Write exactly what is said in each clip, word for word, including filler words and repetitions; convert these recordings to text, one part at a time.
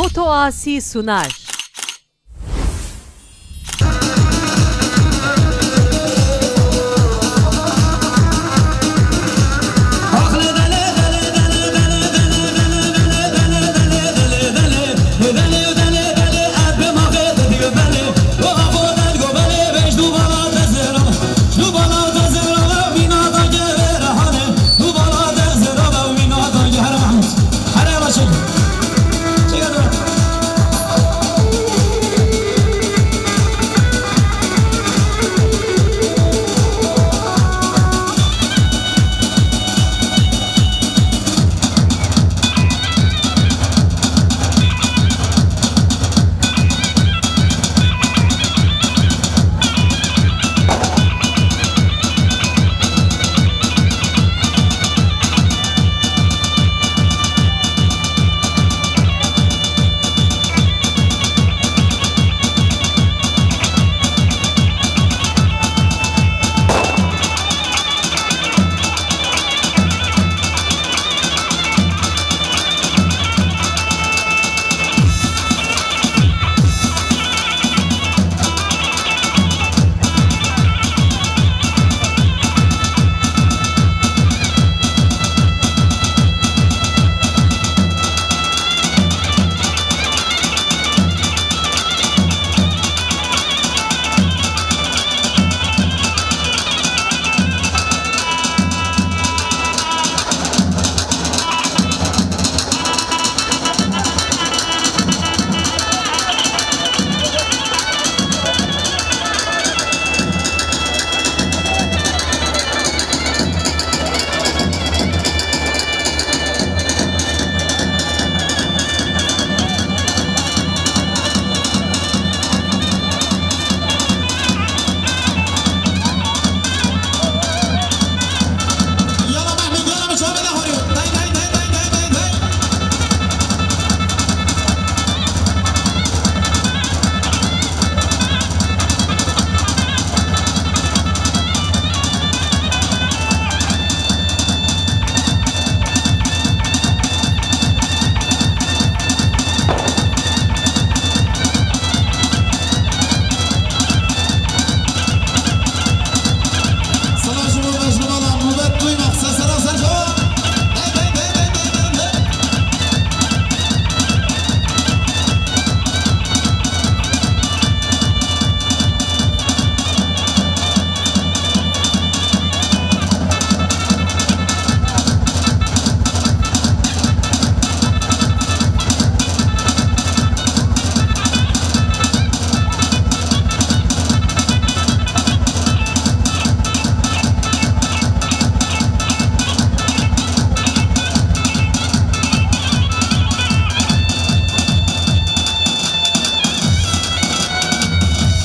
Otoasi Sunar.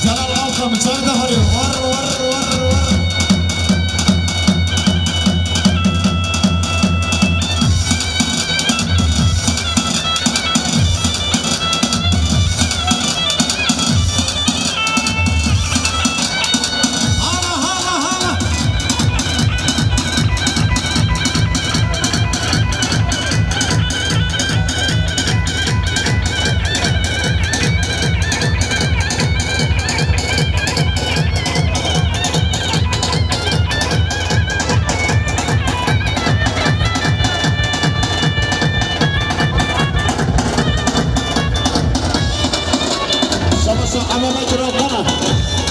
Celal Alkan, çar dahorê. War, war, war, war. Hala, hala, hala. Şabaşa Emo Bekir Alkan'a.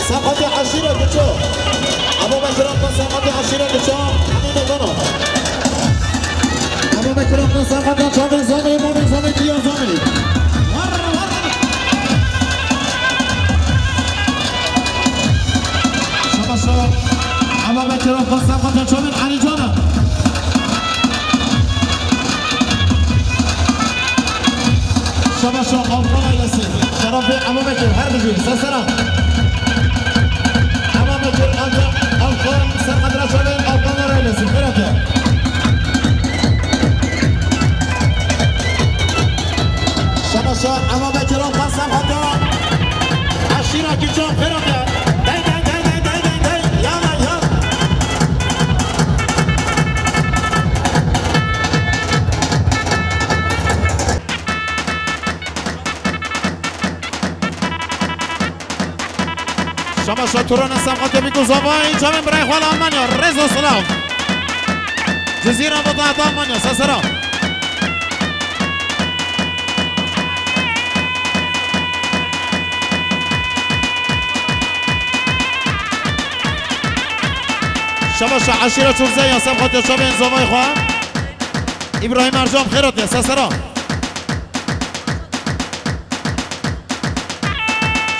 Saqatê eşîre diço. Emo Bekir Alkan saqatê eşîre diço. Hemî de beno. Emo Bekir Alkan saqatê çavên Zamilî, mavên Zamilî, diya Zamilî. War, war. Şabaşa Emo Bekir Alkan saqatê çavên Elî Can'a. Şabaşa Alkan ailesi. Şerefê Emo Bekir her bijî. Sesera. Emo Bekir Alkan, Alkan, ser qedra çavên Alkan eylesin. Xêr hatiye. Şabaşa Emo Bekir Alkan ser qedra. Eşîra Kiçan xêr hatiye. Dey, dey, dey, dey, dey, dey, dey. Yana, yan. Şabaşa Turan Esem Xatya Bîk û Zavay, çavên birayê xwe li Almanya, rêz û silav. Cizîra Bata heta Almanya, sesera. Şabaşa eşîra Çûrzeyê Esem Xatya çavên Zavay xwe. Îbrahîm Ercan xêr hatiye, sesera.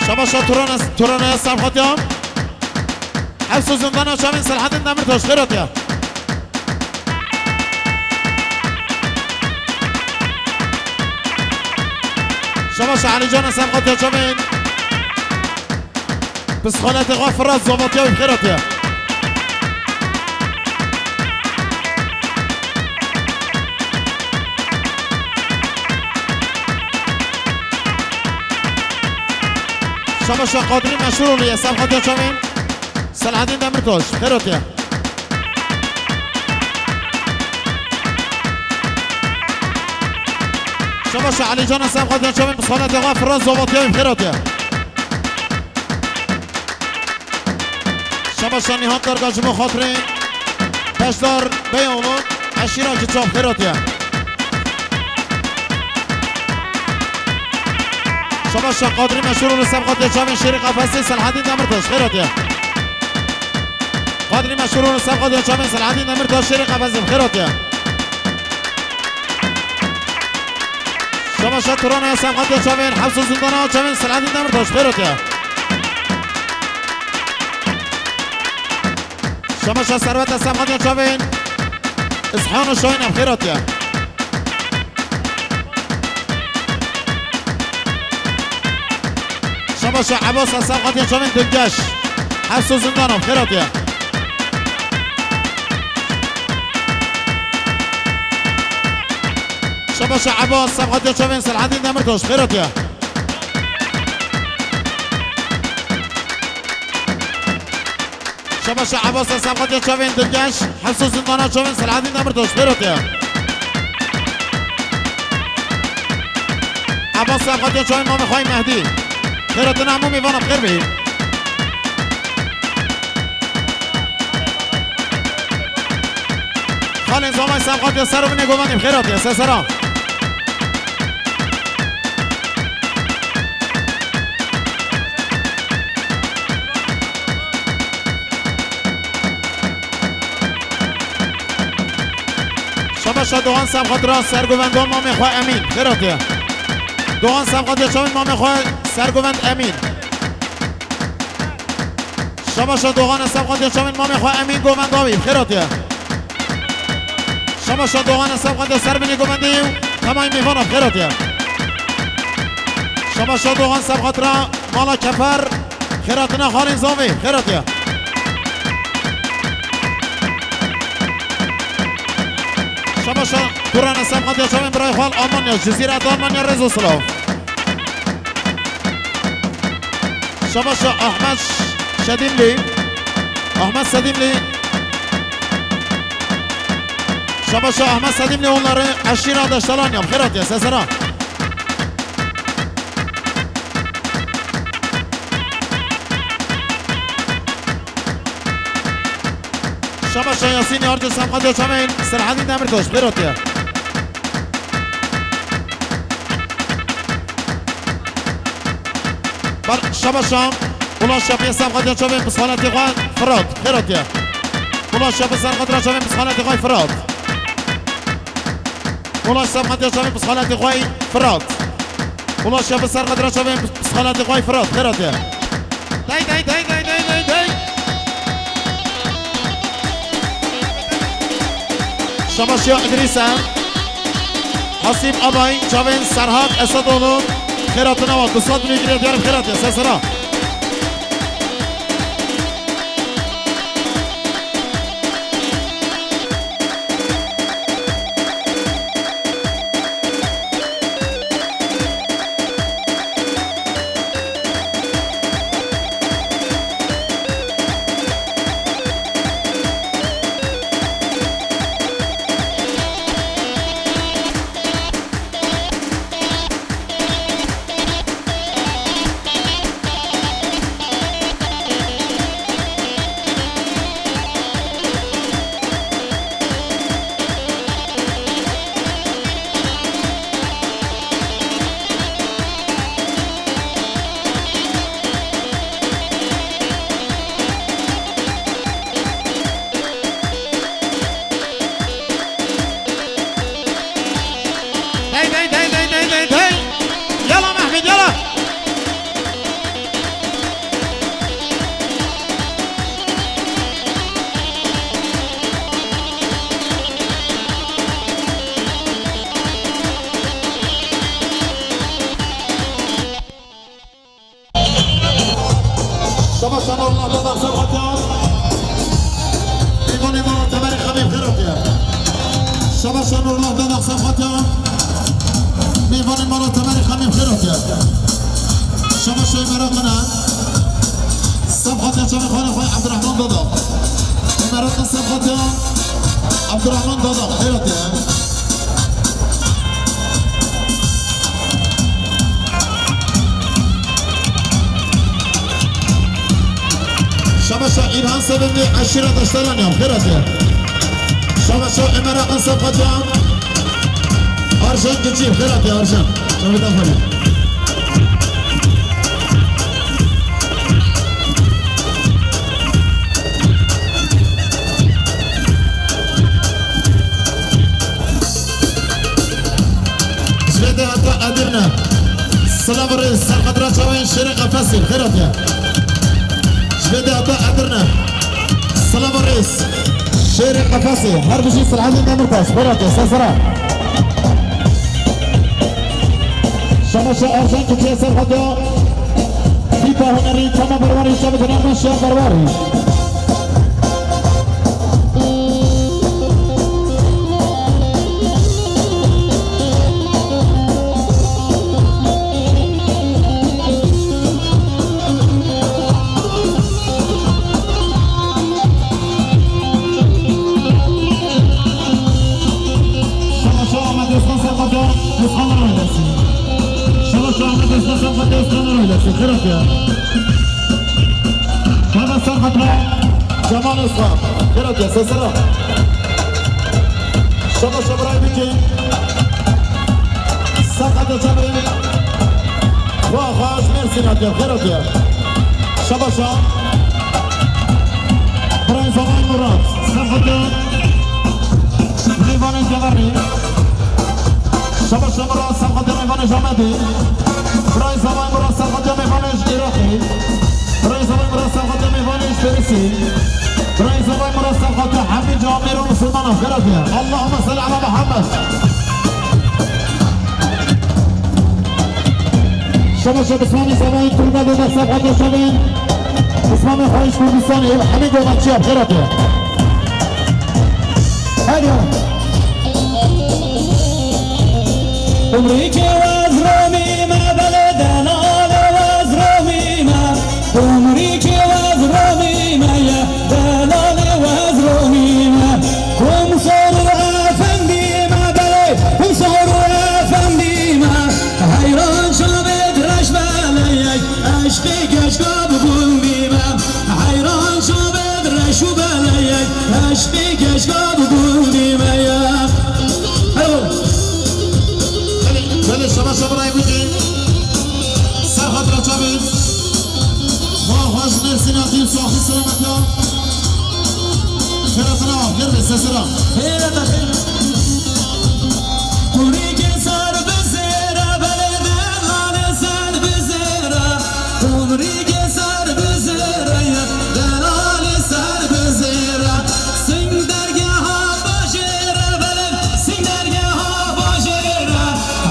Şabaşa Turan, Turan Esem Xatya. Hefs û zindana çavên Selhedîn Demirtaş xêr hatiye. Şabaşa Elîcan Esem Xatya çavên. Psixoletê xwe Firat Zavatiya wî xêr hatiye. Şabaşa Qadrî Meşhûroğlu ye, Esem Xatya çavên. Selahedîn Demirtaş, xêr hatiye. Şabaşa Elîcan Esem Xatya çavên, psixoletê xwe Firat Zavatiya wî xêr hatiye. Şabaşa Nîhat Darga ji bo xatirê Beşdar Beyoğlu, eşîra ji çav xêr hatiye. Şabaşa Qadrî Meşhûroğlu Esem Xatya çavên şêrê qefesê Selhedîn Demirtaş xêr hatiye. Qadrî Meşhûroğlu Esem Xatya çavên Selhedîn Demirtaş şêrê qefesê xêr hatiye. Şabaşa Turan Esem Xatya çavên, hefs û zindana çavên Selahedîn Demirtaş xêr hatiye. Şabaşa Servet Esem Xatya çavên, Ishan û Şahin ev xêr hatiye. Şabaşa Ebas Esem Xatya çavên Dingeş, hefs û zindana xêr hatiye. Şabaşa Ebas, Esem Xatya çavên Selahedîn Demirtaş xêr hatiye. Şabaşa Ebas, Esem Xatya çavên Dingeş, hefs û zindana çavên Selahedîn Demirtaş xêr hatiye. Ebas, Esem Xatya çavên Mamê Xwayî Mehdî. Xêr hatina hemû mêvana, bi xêr bihî. Xalên Zavay Esem Xatya ser û binê govendê bi xêr hatiye, ser sera. Şabaşa Doğan Esem Xatya ser govenda Mamê Xwe Emîn, xêr hatiye. Doğan Esem Xatya çavên Mamê Xwe ser govend Emîn. Şabaşa Doğan Esem Xatya çavên Mamê Xwe Emîn govenda wî, bi xêr hatiye. Şabaşa Doğan Esem Xatya ser binê govendê û temayî mêvana bi xêr hatiye. Şabaşa Doğan Esem Xatya mala Kefer, xêr hatina Xalên Zavê, bi xêr hatiye. Şabaşa Turan Esem Xatya çavên birayê xwe li Almanya, Cizîra Almanya, rêz û silav. Şabaşa Ahmet Şedimli. Ahmet Sedimli. Şabaşa Ahmet Sedimli onları eşîra Deştalan ya. Xêr hatiye, sesera. Şabaşa Yasin Yarcı Esem Xatya çavên Serhedîn Demirtaş. Xêr hatiye. Bar Şabaşa, Ulan Şapî Esem Xatya çavên psixoletê xwe Firat, xêr hatiye. Ulan Şapî Esem Xatya çavên psixoletê xwe Firat. Ulan Esem Xatya çavên psixoletê xwe Firat. Ulan Şapî Esem Xatya çavên psixoletê xwe Firat, xêr hatiye. Dey, dey, dey, dey, dey, dey, dey. Şabaşiya Îdrîs e. Hasîm Abay, çavên Serhat Esedoğlu, xêr hatina wan, du sed milî giriye diyar bi xêr hatiye, ser sera. Nurullah Dadak Sefxetiyan. Mîvanê mala Temerê Xemê xêr hatiye. Şabaş Nurullah Dadak Sefxetiyan. Mîvanê mala Temerê Xemê xêr hatiye. Şabaş Ömerê Qina. Sefxetiyan çavê xalê xwe Abdurrahman Dadak. Ömerê Qina Sefxetiyan. Abdurrahman Dadak xêr hatiye. Şabaşa İlhan Sevimli, eşîra Daştaran ya, xêr hatiye. Şabaşa Ömer Akın Sefatiyan, Arjan Gıcı, xêr hatiye Arjan. Çavê te xalî. Ji vê de heta Edirne. Silav û rêz, serxetira çavên şêrê qefesê, xêr hatiye. Ji vê de heta Edirne. Silav û rêz, şêrê qefesê, her bijî Selahaddin Demirtaş, xêr hatiye, ser sera. Şabaşa Ercan Keçiye serxetiya. Tîpa hunerî, Tama Berwarî, çavê Dinerman Şiya Berwarî. Şabaşa Ahmet Özkan Serxatya, Özkan Raylasî. Şabaşa Ahmet Özkan Serxatya, Özkan Raylasî. Xêr hatiye. Mehmet Serxatya, Cemal Özkan. Xêr hatiye, sesera. Şabaşa Birayê Bikî. Serxatya Çavê. Xwa xwa ji Mêrsîn hatiye, xêr hatiye. Şabaşa. Birayê Zavay Murat. Serxatya. Mêvanê Geverê. Şabaşa Murat, Serxatya mêvanê ji Amedê. Birayê Zavay Murat, Serxatya mêvanê ji Iraqê. Birayê Zavay Murat, Serxatya mêvanê ji Fêrisê. Birayê Zavay Murat, Serxatya hemî camêr û misilmana xêr hatiye. Allahümme salli ala Muhammed. Şabaşa Bismamê Zavayê Turna Dêda Serxatya Şevên. Bismamê xwe ji Kurdistanê, hemî gomaçiya xêr hatiye. Hadi. Umrîkê wez romî me, belê delalê wez romî me. Umrîkê wez romî me ye, delalê wez romî me. Kum soru efendî me, belê, kum soru efendî me. Heyran çavê dirêj beleyek, eşqê geşka bi gul bî me. Heyran çavê dirêj û beleyek, eşqê geşka bi gul bî me ye. Hello. Belê, belê, şaba, şaba, ray bû ki. Serhat Reçabî. Xwa, xwa ji Mêrsîn hatî, saxî selamet ya. Xêra te ne, xêr be, sesera. Xêra te xêr. Qurîkê ser bi zêre, belê delalê ser bi zêre. Qurîkê ser bi zêre ye, delalê ser bi zêre. Sing dergeha bajêre, belê, sing dergeha bajêre.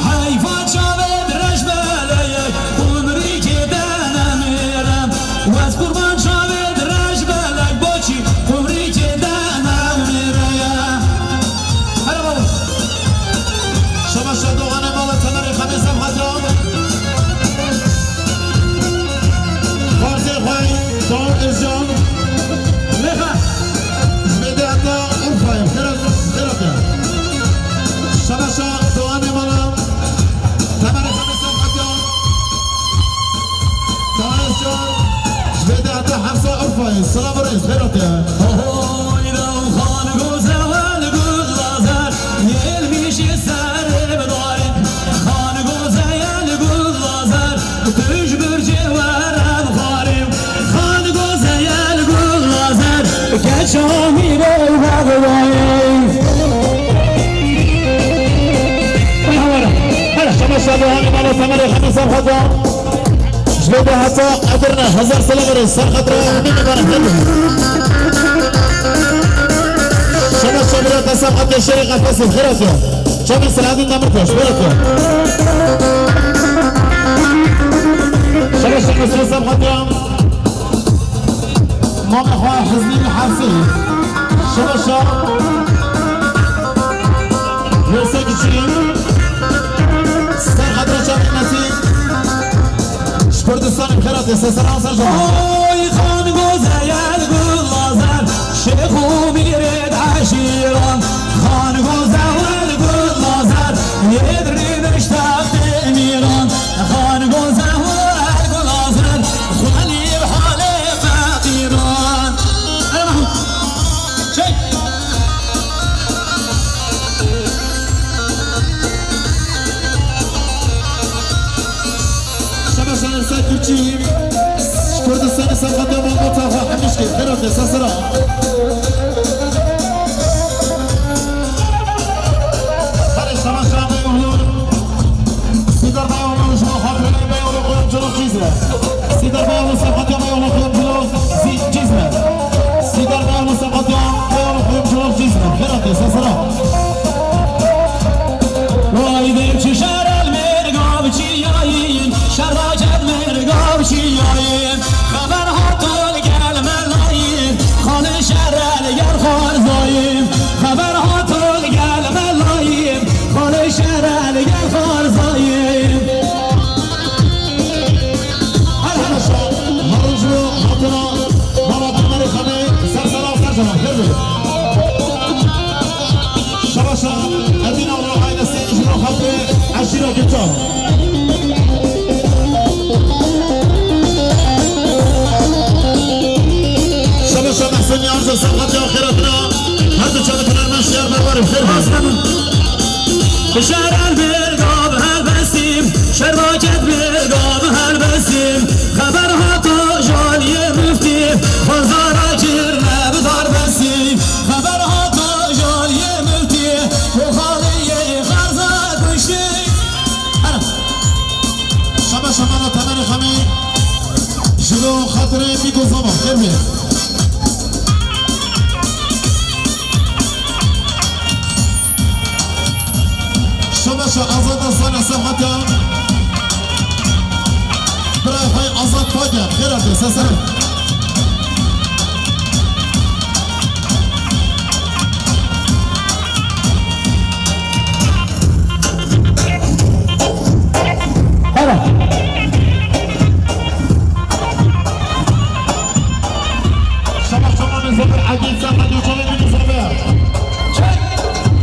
Heyfa çavê dirêj belê ye, qurîkê de nemêre. Wez qurban çavê dirêj belek, boçî qumrîkê de nemêre ye. Hele bala. Şaba şadoxanê mala Temerê Xemê Serhat ya. Xwarzê xwe, Dawud Özcan. Lêxe. Ji Mêdê heta Urfayê. Xêra, xêra te. Şaba şadoxanê mala Temerê Xemê Serhat ya. Dayê can, ji vê de heta Hefsa Urfayê, silav û rêz, xêr hatiye. Hoy, dew xan gozel gul lazer, yelmîşê serê bi darê. Xan gozel gul lazer, tu ji bircê were bi xwarê. Xan gozel gul lazer, keça mîro û baxwayê. Hewara, hele, şaba şadoxanê mala Temerê Xemê Serhat ya. Ji vê de heta Edirne, hezar selam û rêz, ser xatirê hemî mêvanê xêr be. Şaba şabiya te Serhat ya, şerê qefesê, xêr hatiye. Çavê Selahaddin Demirtaş, xêr hatiye. Şaba şabiya Serhat ya. Paşa. Yoksa kişi. Ser xatirê çavê Nesîm. Ji Kurdistanê xêr hatiye, ser seran ser şema. Oy, xan gozel gul lazer, şêx û mîrê eşîran. Xan gozel gul lazer, yê dirî niştextê mîran. Xan gozel gul lazer, xwelî bi halê feqîran. Hele Mahmud. Çek. Şaba şair Seyfurçî, Kurdistanê Serxwetiya Malbata xwe hemişkê, xêr hatiye, ser sera. Hele şaba şair Beyoğlu, Sîdar Beyoğlu, ji bo xatirê Beyoğlu, kuyumculuk Cizre. Sîdar Beyoğlu, Serxwetiya Beyoğlu, kuyumculuk Zi-, Cizre. Sîdar Beyoğlu, Serxwetiya Beyoğlu, kuyumculuk Cizre. Xêr hatiye, ser sera. Vay, dev çi şer el mêrgav çiyayîn, şer raket mêrgav çiyayîn. Xeber hato li gel melayîn, xalê şer el gel xwarzayîn. Xeber hato li gel melayîn, xalê şer el gel xwarzayîn. Her hemşa, her roj hatina, baba Temerê Xemê, ser sera ser cema, xêr be. Şaba şa, Edîn Avro ailesi, ji bo xatirê eşîra Gülçam. Şaba şa, Mehsûn Yar, ser xatirê xêratina, her du çavê hunermend şiyar berwarê, xêr be. Bi şer el mêrgav helbestîm, şer raket mêrgav helbestîm. Xeber hato jaliyê miftî, xwezara kirne bi darbestî. Xeber hato jaliyê miftî, û xaliyê xerza kuştî. Hele. Şaba şabana Temerê Xemê, ji bo xatirê Mîko Zava, xêr be. Şobeşa Azad Aslan Esefata. Birayê xwe Azad Paker, xêr hatiye, ser serê. Hele. Şaba şamanê zave Egîd, Serxwetiya Çavê Mîko Zave.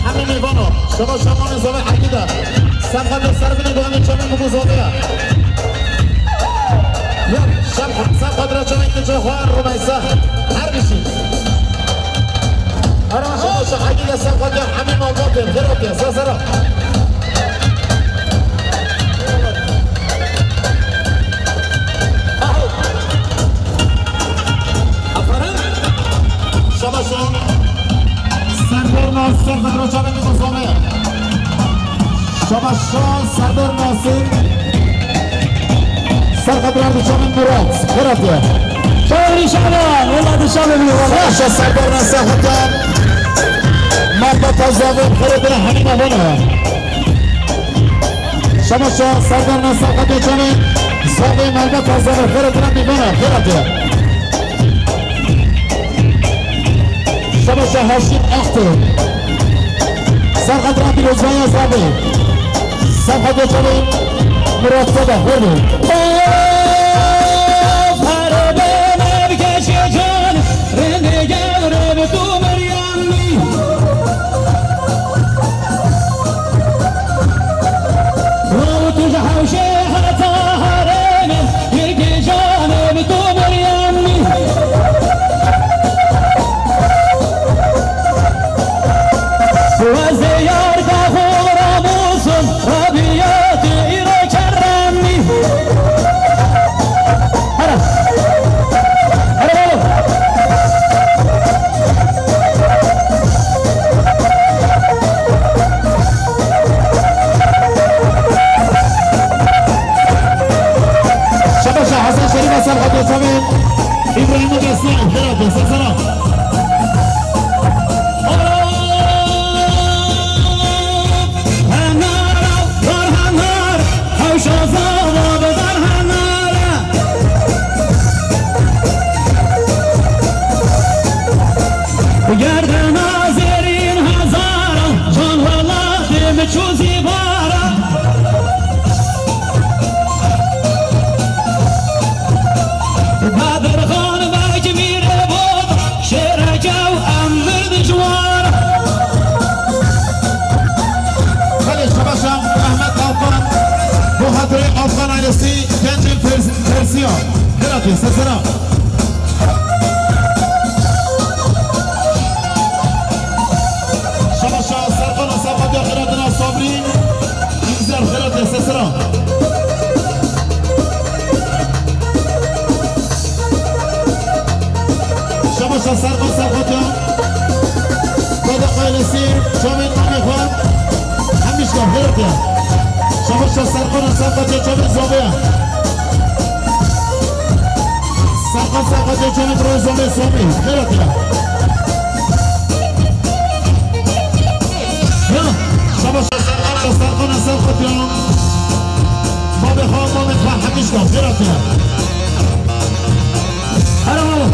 Hemî mêvano. Şaba şamanê zave Egîd e. Serxwetiya Servinê Guhanê Çavê Mîko Zave ye. Ya, şab, Serxwetiya Çavê Mîko Zave, Rumeysa. Her bişî. Ara şaba şa Egîd e, Serxwetiya hemî malbatê. Xêr hatiye, ser sera. Aferin. Şaba şa Serdar Nasir, Serxwetiya Çavê Mîko Zave. Şaba şa Serdar Nasir, Serxwetiya Çavê Murat. Xêr hatiye. Şaba şa, wela di şaba bî, wela. Şaba şa Serdar Nasir, Serxwetiya Malbata Zave, xêr hatiye, hemî mêvano. Şaba şa Serdar Nasir, Serxwetiya Çavê Zave, Malbata Zave, xêr hatiye, mêvano, xêr hatiye. Şaba şa Haşim Aktı. Serxwetiya Pîrozbaya Zave. Serxwetiya Çavê Murat Zave, xêr be. Of, her be mevkeşê can, rindê gel re bi tu miryan. Rû tu ji hewşê heta herêmê, yekê canê bi tu miryan mî. Wezê yar ka xwe ramûsim, rabiyatê îro kerrem mî. Sî Gencên Pers-, Persiya. Xêratê, sesera. Şabaşa Serkan û Serkan ya xêratina Sabrî. Îmzer xêratê, sesera. Şabaşa Serkan Serkan ya. Dada ailesi, çavên mamê xwe. Hemîşka xêratiya. Şabaşa Serkan û Serkan ya çavên zomê. Serkan Serkan ya çavên bro zomê, zomê. Xêratiya. Ya. Şabaşa Serkan û Serkan ya. Mamê xwe, mamê xwe hemîşka xêratiya. Hera mala.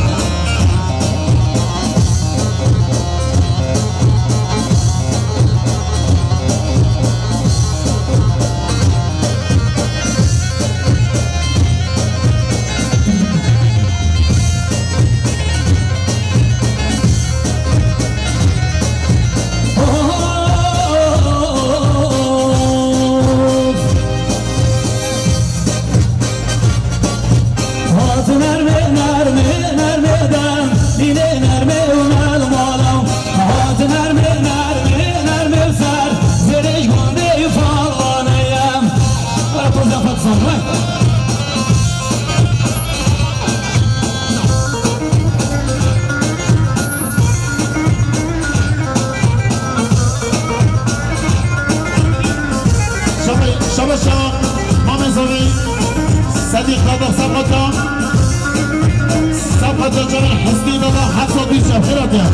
Hatin ermê, nermê, nermê dem, dîlê nermê û melmala. Hatin ermê, nermê, nermê ser, zêrê ji gundê û falaneyem. Ara pozda xwe dixwazim, we. Şabaş, şabaş ya. Mamê Zovî. Sedîq Dadaq Sabata. Sabata Cemil Hesnî Dadaq heta bîst şev xêratiya.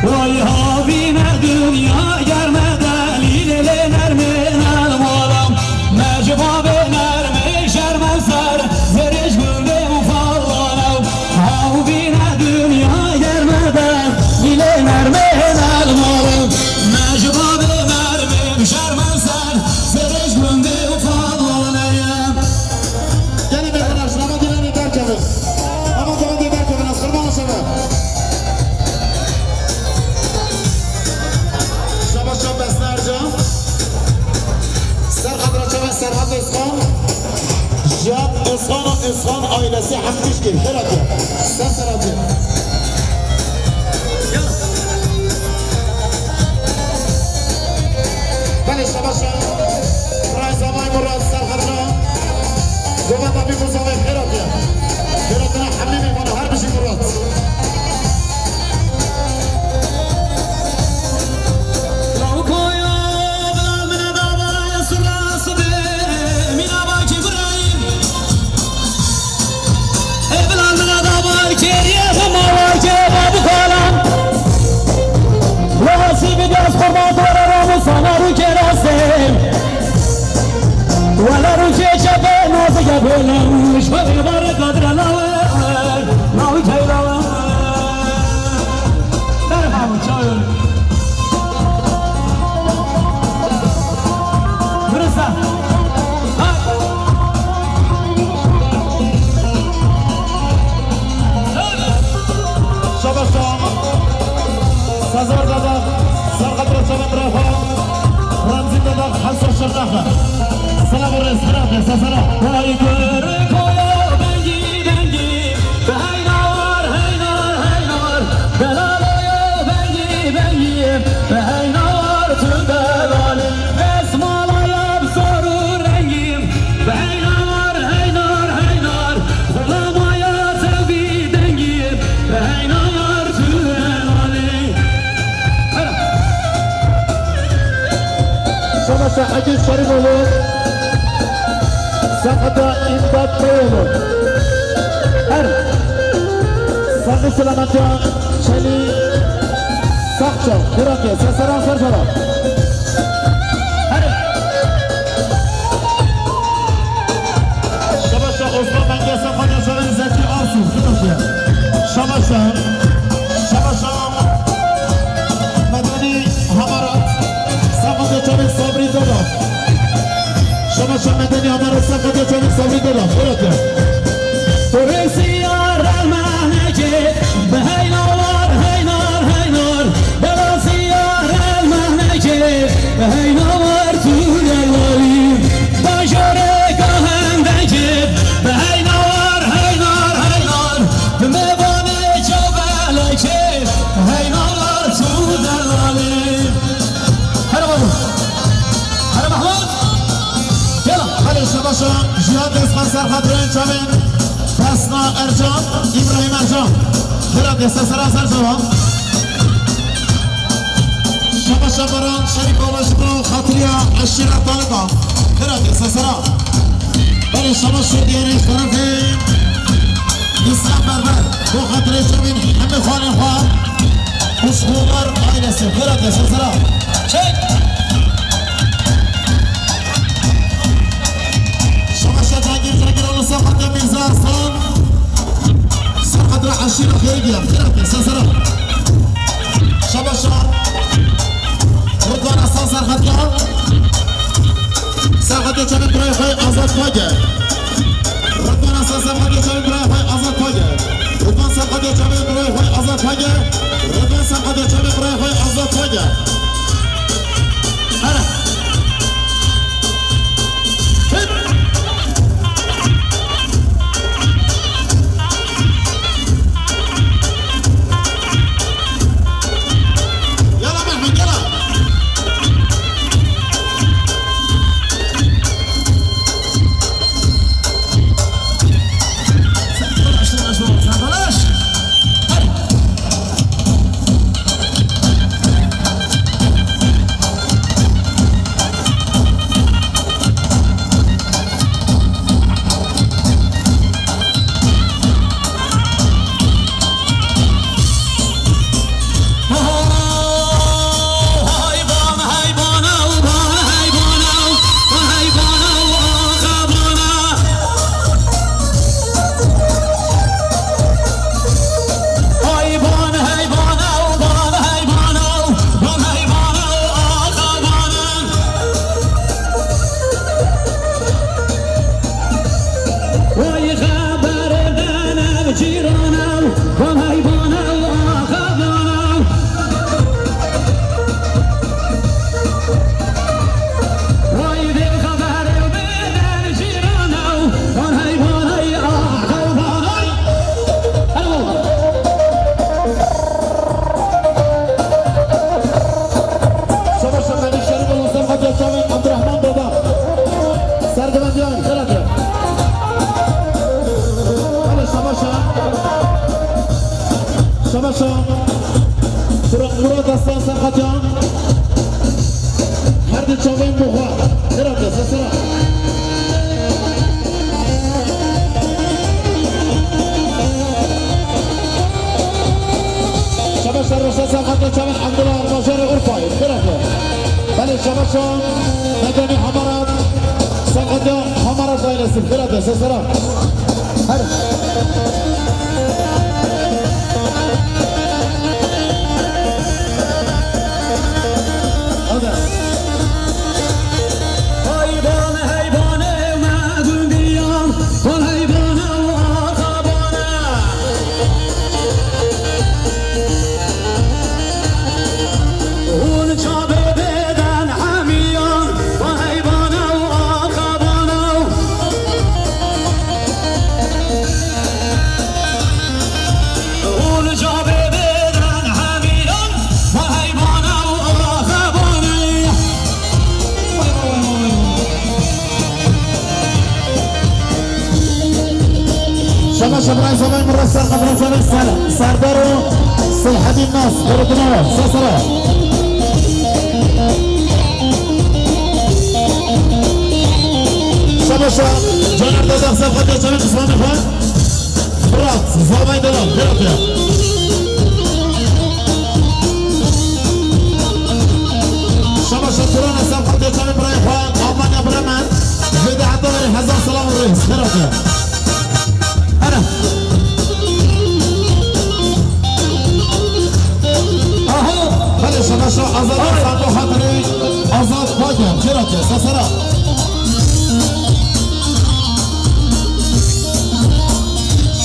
Vay havîne dinya germe delîlê lê nermê nerm olam. Me ji bavê nermê şerme ser, zêrê ji gundê û falan ew. Hawbîne dinya germe de, îlê nermê nerm olam. Me ji bavê nermê şerme ser, zêrê ji gundê û falan ew. Gelê bêxeraş, lama dîlanê derkevin. Lama dîlanê derkevin, ez qurban şeve. Şaba şab Besna Ercan. Serhat Reçeven, Serhat Özkan. Cihat Özkan û Özkan ailesi hemkişkî. Xêratiye. Sen Serhat'ı. Ya. Belê şaba şab. Ray Zavay Murat Serhat'la. Govenda bir Muzaffer xêratiye. Xêratina hemî mêvana her bijî Murat. Wala rûkê çepê nazik e bêlem, ji xwe êvarê qadire lawe, lawi keylawe. Merhaba, çağı. Dursa. Şabaş şabaş. Sezar Dadaq, Serqet Reçeven Refa, Remzî Dadaq, Hesa Şirnexe. Selam û rêz, xira, xira, selam. Vay gurê koya bengî bengî, heynar, heynar, heynar, delaloya bengî bengî, heynar tu delalî, esmalaya bi sor û rengî, heynar, heynar, heynar, xulamaya tevî dengî, heynar tu delalî. Savaşa Aziz Şerîfoğlu, Sakata İmdat Beyoğlu. Her Sakı Selametya Çeli Sakça, Kırake, Seseran Serfara. Her Şabaşa Osman Mengesa, Fanya Şahin Zeki Arsu, Kırake. Şabaşa, Şabaşa. Medenî Hamarat, Safa Geçerek Sabri Dada. Şama şama Medenî Hamarat, Safa Geçerek Sabri Dada. Bırakın. Turisiya relmenekê, bi heyna war, heynar, heynar. Belasiya relmenekê, bi heyna war tu relwa. Jiya dest xwe ser xatirên çavên Pesna Ercan, Îbrahîm Ercan. Xêra dê ser sera ser çavan. Şabaş Baran Şerîf Baba ji bo xatiriya eşîra Taliban. Xêra dê ser sera. Belê şabaş şêdiyarê ji terefê Îslam Berber. Bo xatirê çavên hemê xalên xwe. Xweşxobar ailesi. Xêra dê ser sera. Çek! Şabaşa Cangir Cangir oğlu Safatya Mirza Arslan. Safatya Aşira Xêrgiya. Xêra dê ser sera. Şabaşa Rıdvan Aslan Serhatya. Serhatya çavên birayê xwe Azad Page. Rıdvan Aslan Serhatya çavên birayê xwe Azad Page. Rıdvan Serhatya çavên birayê xwe Azad Page. Rıdvan Serhatya çavên birayê xwe Azad Page. Hera. Yala Mehmet, yala. Vay xeber dene cîrana, vay bana axavana. Vay vê xeber biden cîrana, vay bana axavana. Şabaş Şaxanî Şerîf Olsun, Hacı Çavên Abdurrahman Baba. Serdivendiyan, xêr hatiye. Hadi şabaşa. Şabaşa. Murat, Murat Aslan Serhatyan. Her di çavên Muxa. Xêr hatiye, sesera. Şabaşa Reşa Serhatya çavên Abdullah Arbajarê Urfayê. Xêr hatiye. Belê şabaşa Medenî Hamarat. Serhatya Hamarat ailesi. Xêr hatiye, sesera. Her. Hadi. Heyban, heybanê me gundiyan, van heyban ew axabane. Hûn çavê bêden hemiyan, van heyban ew axabane. Hûn çavê bêden hemiyan, van heyban ew axabane. Şema şemrayê zavayê min re ser qedrê ser, Serdar û Seyhedîn Nas, berê dinava, ser sera. Şema şa, caner dede, ser qedrê çavên qismanê xwe. Fırat, zavayê delal, xêr hatiye. Şema şa Turan, ser qedrê çavên birayê xwe, Almanya Bremen. Vêde heta verê hezar selam û rêz. Xêr hatiye. Hene. Aha. Belê şema şa Azad Sango xatirê Azad Bager. Xêr hatiye. Sesera.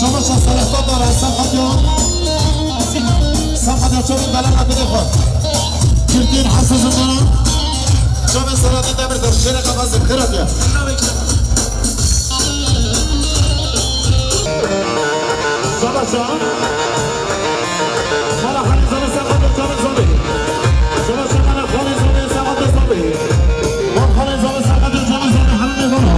Şema şa Selehta Dara. Sefatiya. Sefatiya çavên delal hatiye xwe. Girtîn Hesû Zindana. Çavên Selahattin Demirtaş, şêrê qefezê, xêr hatiye. Şabaşa. Mala Xalê Zalê, Serqatê Çavê Zalê. Şabaşa mala Xalê Zalê, Serqatê Zalê. Mala Xalê Zalê, Serqatê Çavê Zalê, Herêmê Zalê.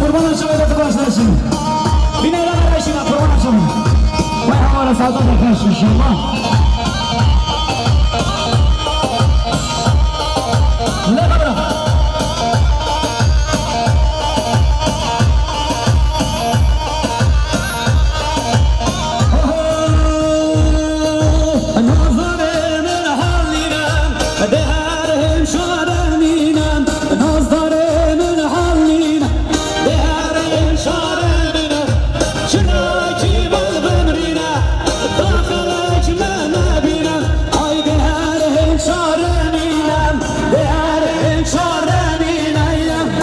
Qurbana çavê de tu baş neşî. Bîne de beraşî de qurbana çavê. Vay hawara saata de xweş inşallah. Le kabra. Nazdarê min halîne, di her hemşare mîne, nazdarê min halîne. Di her hin şarê min e, çinakî min bimrîne, daxilek min nebîne. Ay di her hin şarê min e, di her hin şarê min e.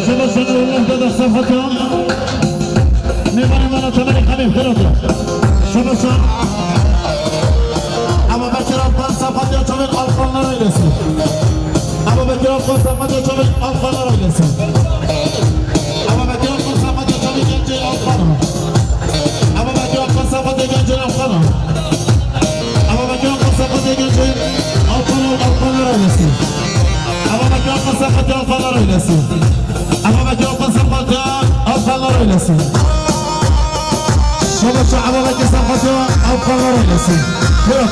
Şaba şana Allah da da safata. Mêvanê me re temenê xemê xêr hatin. Şaba şa. Ama Bekir Alpan safatiya çavên Alpanlar eylesin. Ama Bekir Alpan safatiya çavên Alpanlar eylesin. Ama Bekir Alpan safatiya çavên gencê Alpan. Ama Bekir Alpan safatiya gencê Alpan. Ama Bekir Alpan safatiya gencê Alpan, Alpanlar eylesin. Ama Bekir Alpan safatiya Alpanlar eylesin. Ama Bekir Alpan safatiya Alpanlar eylesin. Şaba şa Ama Bekir safatiya Alpanlar eylesin. Buyurun.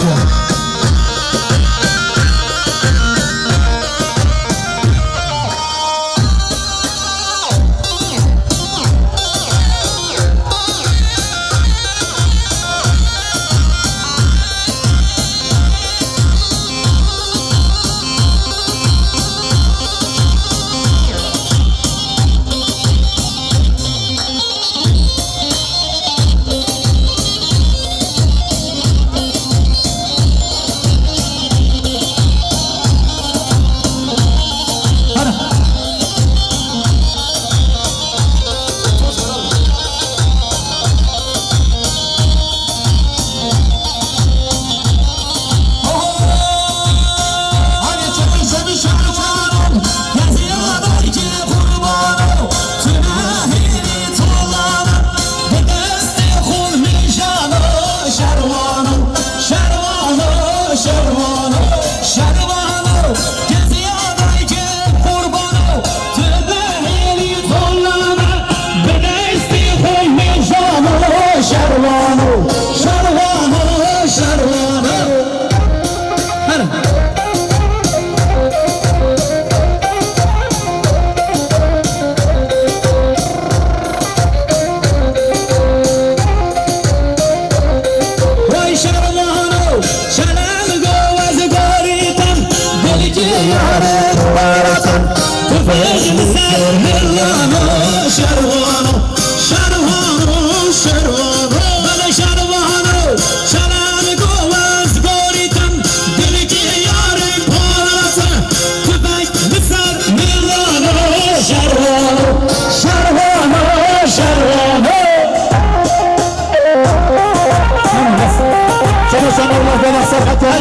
Çaba şa Allah bela serhete.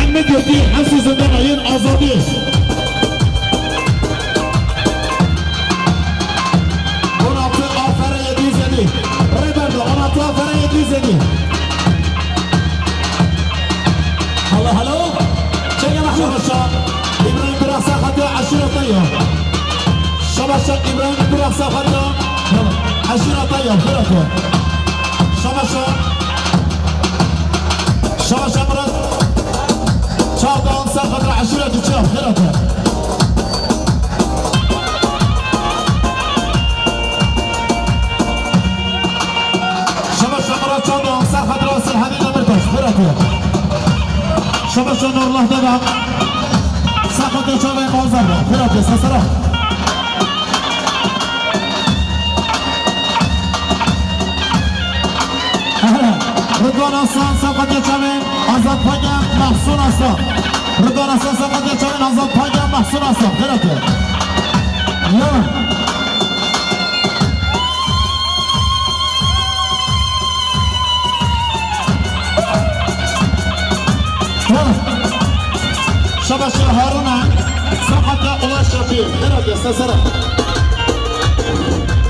Hemî girtî, hesû zindana yên azadî. On altı afere yedi yüz elli. Rêberdo, on altı afere yedi yüz elli. Hello, hello. Çeke Mahmud. Şaba şa İbrahim Bira safatiya eşîreta ya. Şaba şa İbrahim Bira safatiya eşîreta ya. Bira tu. Şaba şa. Şaba şa Murat. Çavdan safatiya eşîreta ya. Bira tu. Şaba şa Murat Çavdan, ser xatir Asil Hemîd Demirtaş, xêr hatiye. Şaba şa Nurullah Dada, ser xatir çavê Mazar da, xêr hatiye, sesera. Ridwan Aslan, ser xatir çavê Azad Pagem, Mahsun Aslan. Rıdana sasa qadiya çayın Azat Payda Mahsun Aslan. Xêr hatiye. Ya. Ya. Şabaş ya Haruna. Saqata Ulaş Şafî. Xêr hatiye, sesera.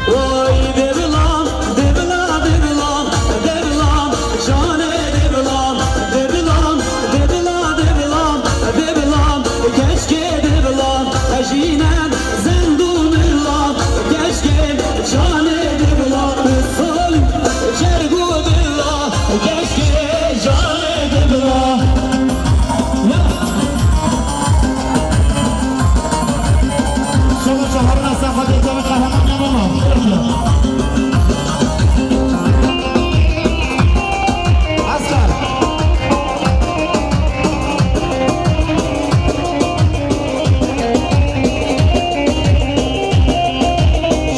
Oy devilan, devila, devilan, devilan, canê devilan, devilan, devila, devilan, devilan, keşkê devilan, hejînen zendû milan, keşkê canê devilan, sol cergû dila, keşkê canê devilan. Ya. Şewa şeharna sen xwedê cevê qehreman ya baba. Asker.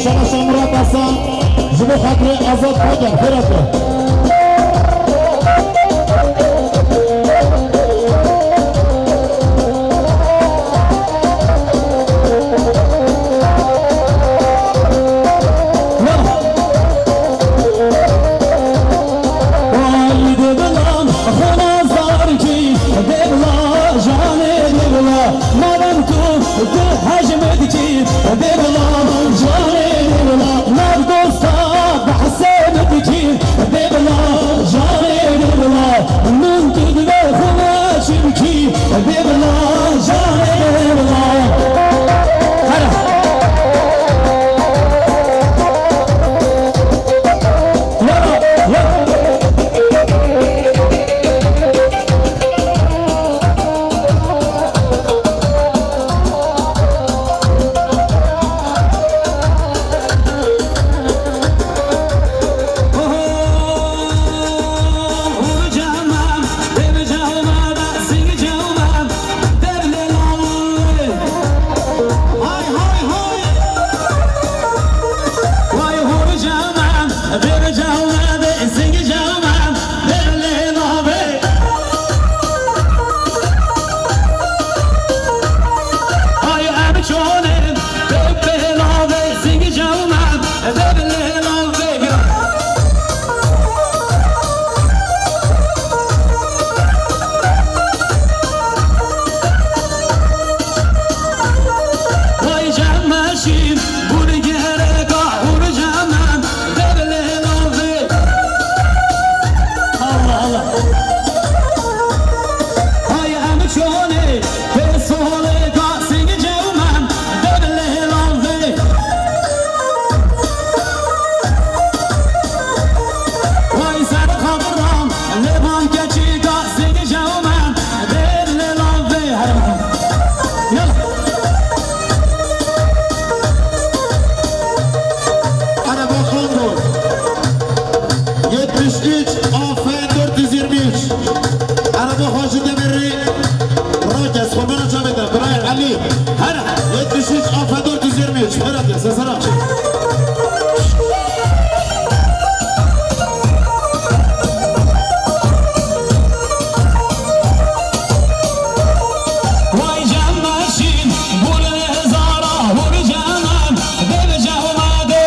Şewa şewa Murat Hasan, ji bo xatirê Azad Paker, xêr hatiye. Ay devilan xwe nazdar kî, devla canê devla, madem ku tu hej min dikî, devla canê devla, nav dosta behsê min dikî, devla canê devla. Min tu divê xwe çimkî bê bila, canê bê bila. Here. Wera, wera. Allah, Allah. Hay em çolê, pê solê ka singê cewmen, dev lê lavê. Vay ser xabiran, lê van keçî ka singê cewmen, dev lê lavê. Her yalla. Araba Honda. Yetmiş üç A F dört yüz yirmi üç. Araba Hacı Demir'i. Rakes, Xurmana Çavete, Brian Ali. Her yetmiş üç A F dört yüz yirmi üç. Berat ya, sesara. Vay candaşim, bu ne zara, vur canım, dev cevade.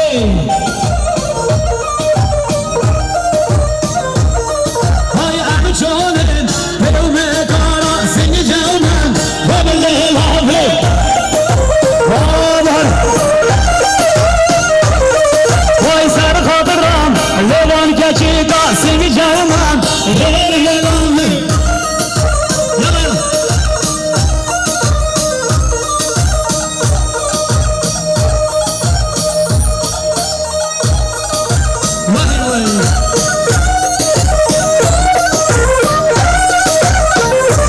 Hay em çolên, pêw me kara, singê cewmen, bebelê lavê. Babar. Vay ser xatiran, lê van keçî ka, singê cewmen, bebelê lavê. Yalla, yalla.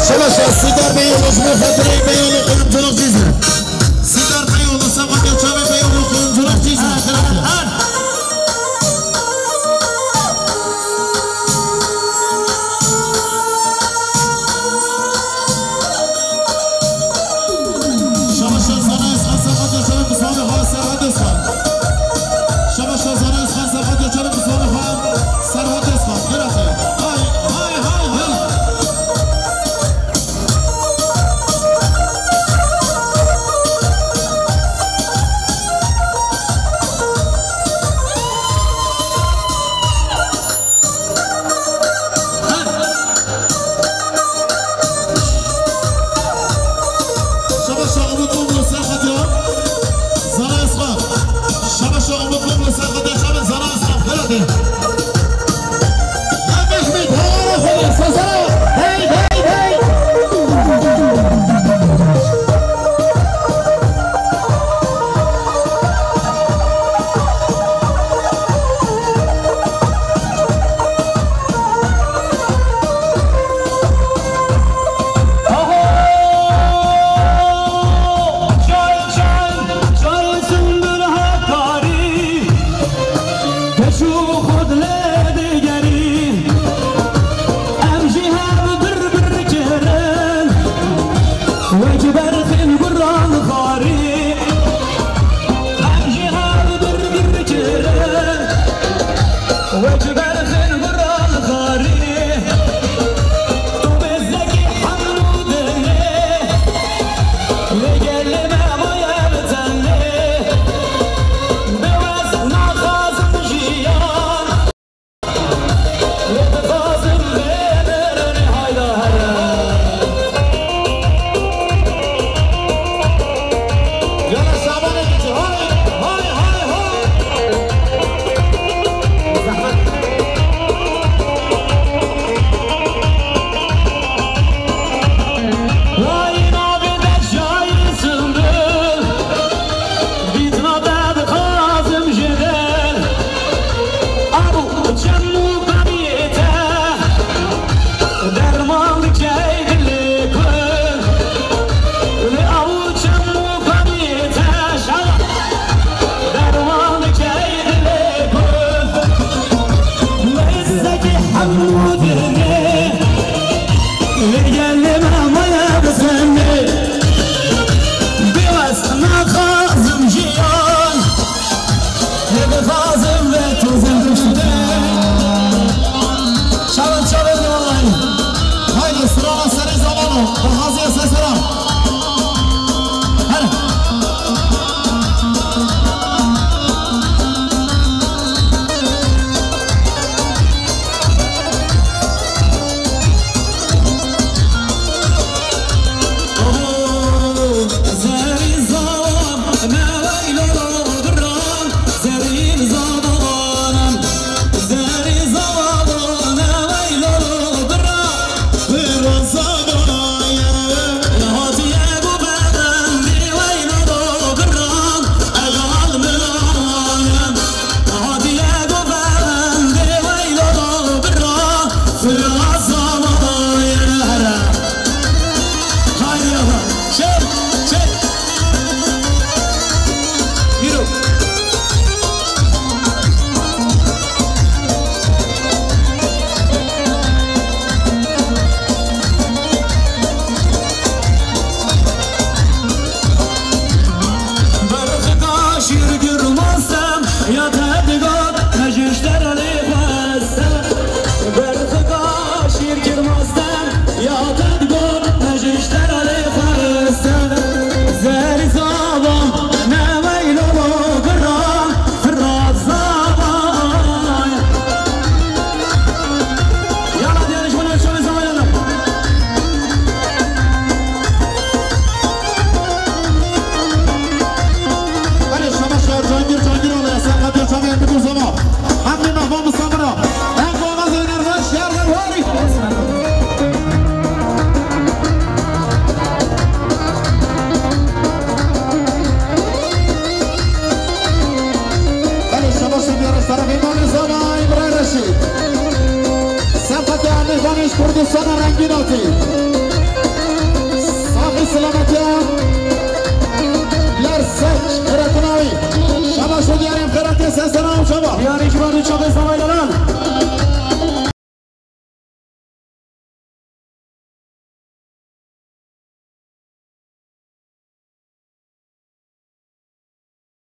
Şelaşa Sîdar Beyoğlu, ji bo xatirê Beyoğlu kuyumculuk cizre. Sîdar Beyoğlu, Sefa Göçavi Beyoğlu kuyumculuk cizre. Şabaş Zana Özkan, Serhat Özkan, Mustafa Hasan, Serhat Özkan. Şabaş Zana Özkan, Serhat Özkan, Mustafa Hasan, Serhat Özkan. Hay, hay, hay, hay. Ya te digot me ji ji te re lê xweste, berxika şîr kirmaste. Ya te digot me ji ji te re lê xweste, zerî zava ne weylo bira, firat zava. Yala diyarî ji min ve şoyê zava yala. Belê, şabaş ya Cangir, Cangir ola ya, sen katır çavê em bidur zama. Hamdi Mehman Musamira. En kova zeynerde şiar ver wari. Belê, şabaş ya diyarî, tarafê Mali Zama, İbrahim Reşit. Sempatiya Nêvanê ji Kurdistana rengîn hatî. Saxî silametiya ler seç qeretina wî. Şabaş û diyarên xêratê ser sera ew çava. Diyarê ji bar û çavê Zama Yalal.